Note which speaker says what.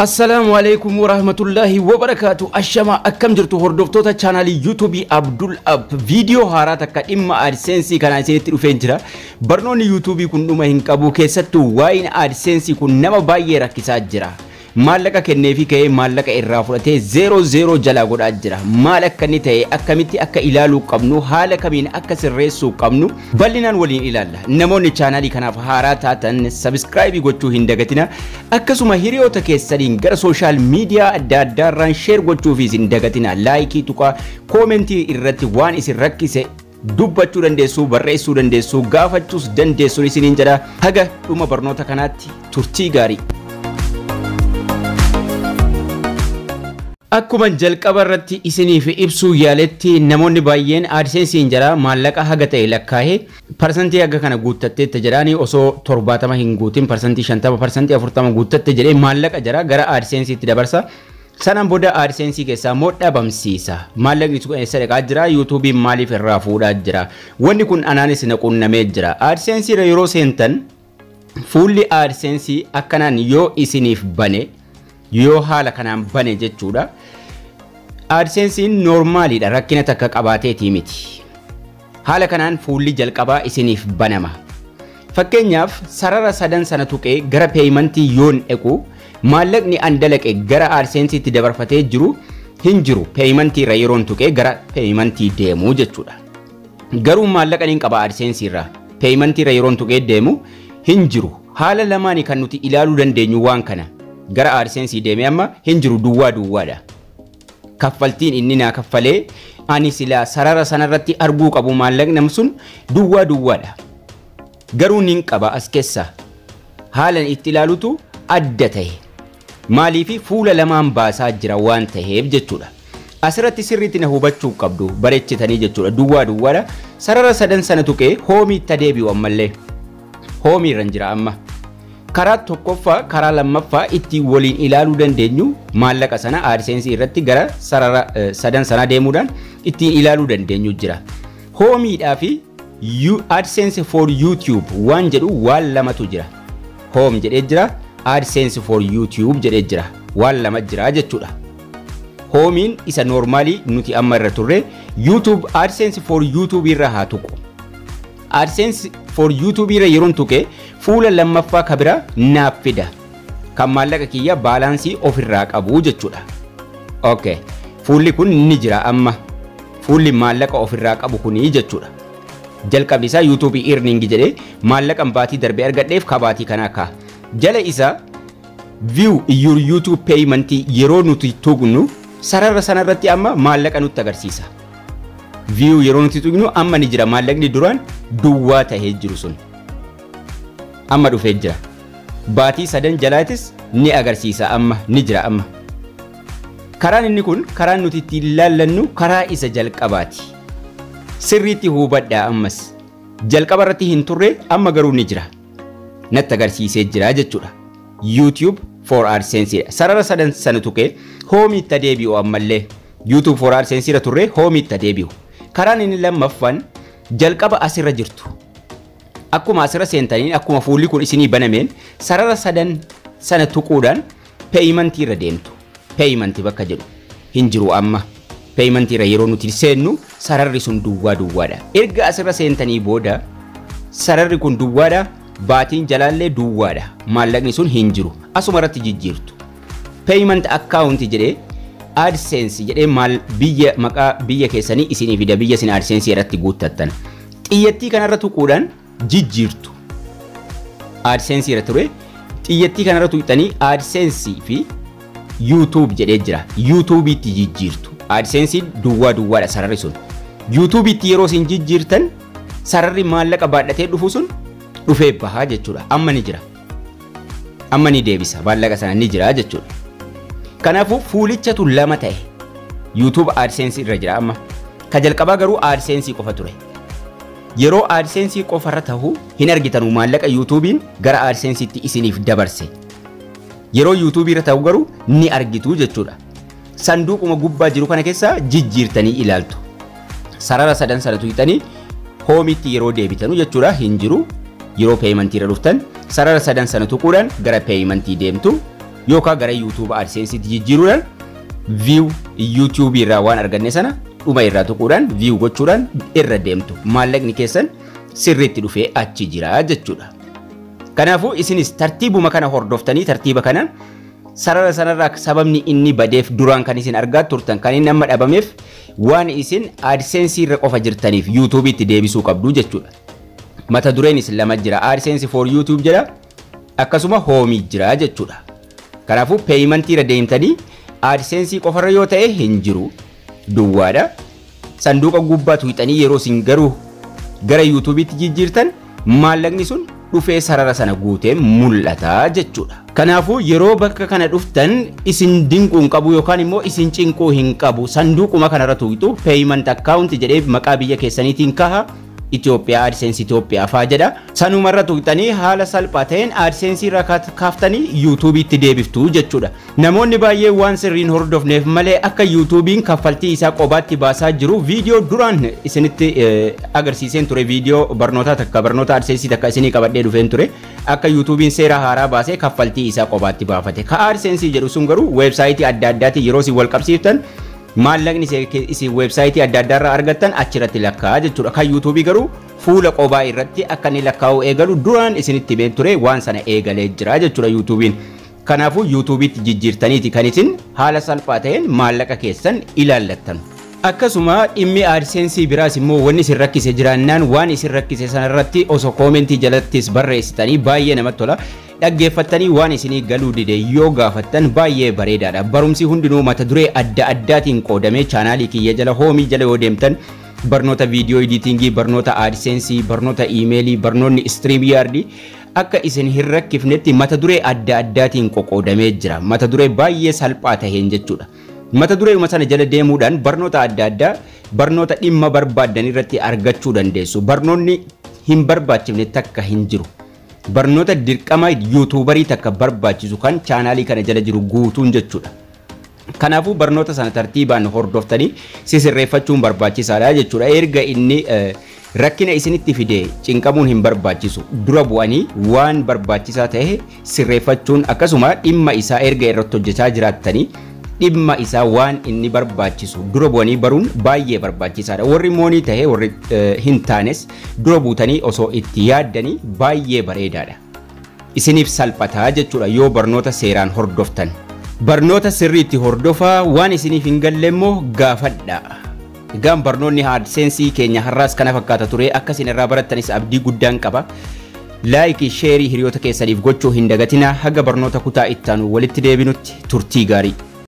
Speaker 1: Assalaamu alaikum warahmatullahi wabarakaatu. Ashama, akkam jirtu hordoftoota chaanaalii YouTubeii Abdul App? Viidiyoo haaraa takka dhimma AdSense kanaa isinitti dhufeen jira. Barnoonni YouTubeii kun dhuma hin qabu. Keessattuu waa'een AdSense kun nama baay'ee rakkisaa jira. Maallaqa kenneefi ka'ee maallaqa irraa fudhatee zero zero jalaa godhaa jira. Maal akka inni ta'e, akkamitti akka ilaaluu qabnu, haala kamiin akka sirreessuu qabnu bal'inaan waliin ilaalla. Namoonni chaanaalii kanaaf haaraa taatan subscribe gochuu hin dagatina. Akkasuma hiriyoota keessaniin gara social media adda addaarraan share gochuufis hin dagatina. Like tuqaa, comment irratti waan isin rakkise dubbachuu dandeessu, barreessuu dandeessu, gaafachuus dandeessu isiniin jedha. Haga dhuma barnoota kanaatti turtii gaarii. Akkuma jalqaba irratti isiniif ibsuu yaaletti, namoonni baay'een AdSense'n jira, maallaqa haga ta'e lakkaa'ee parsantii haga kana guuttatteetta jedhaanii, osoo 70 hin guutin 50%, 40% guuttatte jedhee maallaqa jira gara AdSense'itti dabarsa. Sanaan booda AdSense keessaa immoo dhabamsiisa. Maallaqni sun eessa dhaqaa jira? YouTube'n maaliif irraa fuudhaa jira? Wanni kun anaanis na qunnamee jira. AdSense irra yeroo seentan, fuulli AdSense akkanaan yoo isiniif bane, yoo haala kanaan bane jechuudha. AdSense'n normaliidha, rakkina takka qabaateetii miti. Haala kanaan fuulli jalqabaa isiniif banama. Fakkeenyaaf, sarara sadan sana tuqee gara payment yoon dhaqu, maallaqni an dalaqe gara AdSense'itti dabarfatee jiru hin jiru. Payment irra yeroon tuqee gara payment deemu jechuudha. Garuu maallaqa niin qaba AdSense irraa. Payment irra yeroon tuqee deemu hin jiru. Haala lamaanii kan nuti ilaaluu dandeenyu waan kana. Gara AdSense deemee amma hin jiru, duwwaa duwwaadha. Kaffaltiin inni naa kaffalee ani silaa sarara sanarratti arguu qabu, maallaqni sun duwwaa duwwaadha. Garuu nin qaba as keessa. Haalan itti ilaalutu adda ta'e. Maaliifi fuula lamaan baasaa jira waan ta'eef jechuudha. Asirratti sirriitti na hubachuu qabdu, bareechitanii jechuudha. Duwwaa duwwaadha. Sarara sadan sana tuqee homeitti deebi'u ammallee. Home irra jira amma. Karaa tokkoffaa, karaa lammaffaa ittiin waliin ilaaluu dandeenyu, maallaqa sana AdSense irratti gara sarara sadan sana deemuudhaan ittiin ilaaluu dandeenyu jira. Homeiidhaa fi AdSense for YouTube waan jedhu waan lamatu jira. Home jedhee jira, AdSense for YouTube jedhee jira. Waan lama jira jechuudha. Homeiin isa normal nuti amma irra turre. YouTube, AdSense for YouTube irra haa tuqu. AdSense for YouTube irra yeroon tuqe fuula lammaffaa kabira naaf fida. Kan maallaqa kiyya balance ofirraa qabu jechuudha. Okay. Fuulli kun ni jira amma. Fuulli maallaqa ofirraa qabu kuni jechuudha. Jalqabni isaa YouTube earning jedhee maallaqa baatii darbee argadheef kabaatii kanaa ka'a. Jala isaa view your YouTube payment yeroo nuti tuqnu, sarara sanarratti amma maallaqa nutti agarsiisa. View yeroo nuti tuqnu amma ni jira, maallaqni duraan duwwaa tahee jiru sun. Amma dhufee jira. Baatii sadan jalaatis ni agarsiisa, amma ni jira amma. Karaan inni kun, karaan nuti ittiin ilaallannu, karaa isa jalqabaati. Sirriitti hubadhaa ammas. Jalqaba irratti hin turre, amma garuu ni jira. Natti agarsiisee jira jechuudha. YouTube for AdSense sarara sadan sana tuqee homeitti deebi'u ammallee. YouTube for AdSense irra turre, homeitti deebi'u. Karaan inni lammaffaan jalqaba asirra jirtu. Akkuma asirra seentaniin, akkuma fuulli kun isinii banameen, sarara sadan sana tuquudhaan payment irra deemtu. Payment bakka jedhu hin jiru amma. Payment irra yeroo nuti seennu sararri sun duwwaa duwwaadha. Erga asirra seentanii booda sararri kun duwwaadha. Baatiin jalaallee duwwaadha. Maallaqni sun hin jiru. Asuma irratti jijjiirtu. Payment account jedhee, AdSense jedhee, maal biyya, maqaa biyya keessanii isinii fida, biyya isin AdSense irratti guuttattan. Xiyyattii kanarra tuquudhaan jijjiirtu. AdSense irra ture, xiyyattii kanarra tuqxanii AdSense fi YouTube jedhee jira. YouTube'itti jijjiirtu. AdSense duwwaa duwwaadha sararri sun. YouTube'itti yeroo isin jijjiirtan sararri maallaqa baadhatee dhufu sun dhufee bahaa jechuudha. Amma ni jira. Amma ni deebisa, maallaqa sana ni jira jechuudha. Kanaafuu fuulichatu lama ta'e. YouTube AdSense irra jira amma. Ka jalqabaa garuu AdSense qofa ture. Yeroo AdSense qofarra ta'u hin argitanu maallaqa YouTube'n gara AdSense'itti isiniif dabarse. Yeroo YouTube irra ta'u garuu ni argitu jechuudha. Sanduuquma gubbaa jiru kana keessa jijjiirtanii ilaaltu. Sarara sadan sana tuqxanii homeitti yeroo deebitanu jechuudha, hin jiru. Yeroo payment irra dhuftan sarara sadan sana tuquudhaan gara payment deemtu. Yookaan gara YouTube AdSense'itti jijjiiruudhaan view YouTube irraa waan arganne sana dhuma irraa tuquudhaan view gochuudhaan irra deemtu. Maallaqni keessan sirriitti dhufee achi jira jechuudha. Kanaafuu isinis tartiibuma kana hordoftanii tartiiba kanaan sarara sanarraa sababni inni badeef duraan kan isin argaa turtan kan inni amma dhabameef waan isin AdSense irra qofa jirtaniif YouTube'itti deebisuu qabdu jechuudha. Mata dureenis lama jira, AdSense for YouTube jedha, akkasuma home jira jechuudha. Kanaafuu payment irra deemtanii AdSense qofarra yoo ta'e hin jiru, duwwaadha. Sanduuqa gubbaa tuqxanii yeroo isin garuu gara YouTube'itti jijjiirtan maallaqni sun dhufee sarara sana guutee mul'ata jechuudha. Kanaafuu yeroo bakka kana dhuftan isin dinquu hin qabu yookaan immoo isin cinquu hin qabu. Sanduuquma kanarra tuqxu, payment account jedhee maqaa biyya keessaniitiin kaha, Itoophiyaa, AdSense Itoophiyaa faa jedha. Sanumarra tuqxanii haala salphaa ta'een AdSense irraa kaaftanii YouTube'itti deebiftu jechuudha. Namoonni baay'ee waan sirriin hordofneef malee akka YouTube'n kaffaltii isaa qobaatti baasaa jiru viidiyoo duraan isinitti agarsiiseen ture. Viidiyoo barnootaa takka, barnoota AdSense takka isinii qabadhee dhufeen ture. Akka YouTube'n seera haaraa baasee kaffaltii isaa qobaatti baafate. Ka AdSense jedhu sun garuu weebsaayitii adda addaatiin yeroo isin wal qabsiiftan maallaqni isin weebsaayitii adda addaa irraa argattan achirratti lakkaa'a jechuudha. Kan YouTube'ii garuu fuula qobaa irratti akka inni lakkaa'u eegalu duraan isinitti himeen ture, waan sana eegalee jira jechuudha YouTube'n. Kanaafuu YouTube'itti jijjiirtaniiti kan isin haala salphaa ta'een maallaqa keessan ilaallattan. Akkasuma dhimmi AdSense biraas immoo wanni isin rakkise jiraannaan waan isin rakkise sanarratti osoo koomentii jalattis barreessitanii baay'ee namatti tola. Dhaggeeffattanii waan isinii galuu dide yoo gaafattan baay'ee bareedaadha. Barumsi hundinuu mata duree adda addaatiin qoodamee chaanaalii kiyya jala home jala yoo deemtan barnoota video editing, barnoota AdSense, barnoota iimeelii, barnoonni StreamYard akka isin hin rakkifnetti mata duree adda addaatiin qoqoodamee jira. Mata duree baay'ee salphaa taheen jechuudha. Mata dureema sana jala deemuudhaan barnoota adda addaa, barnoota dhimma barbaaddan irratti argachuu dandeessu. Barnoonni hin barbaachifne takka hin jiru. Barnoota dirqama YouTuberii takka barbaachisu kan chaanaalii kana jala jiru guutuun jechuudha. Kanaafuu barnoota sana tartiibaan hordoftanii sisirreeffachuun barbaachisaadha jechuudha. Erga inni rakkina isinitti fide cinqamuun hin barbaachisu. Dura bu'anii waan barbaachisaa ta'e sirreeffachuun, akkasuma dhimma isaa erga irratti hojjechaa jiraattanii dhimma isaa waan inni barbaachisu dura bu'anii baruun baay'ee barbaachisaadha. Warri moonii ta'e, warri hin taanes dura buutanii osoo itti yaaddanii baay'ee bareedaadha. Isiniif salphataa jechuudha yoo barnoota seeraan hordoftan. Barnoota sirriitti hordofaa, waan isiniif hin galle immoo gaafadha. Egaan barnoonni AdSense keenya har'aas kana fakkaata ture. Akka isin irraa barattanis abdii guddaan qaba. Like, share hiriyoota keessaniif gochuu hin dagatinaa. Haga barnoota kutaa ittaanu walitti deebinutti turtii gaarii.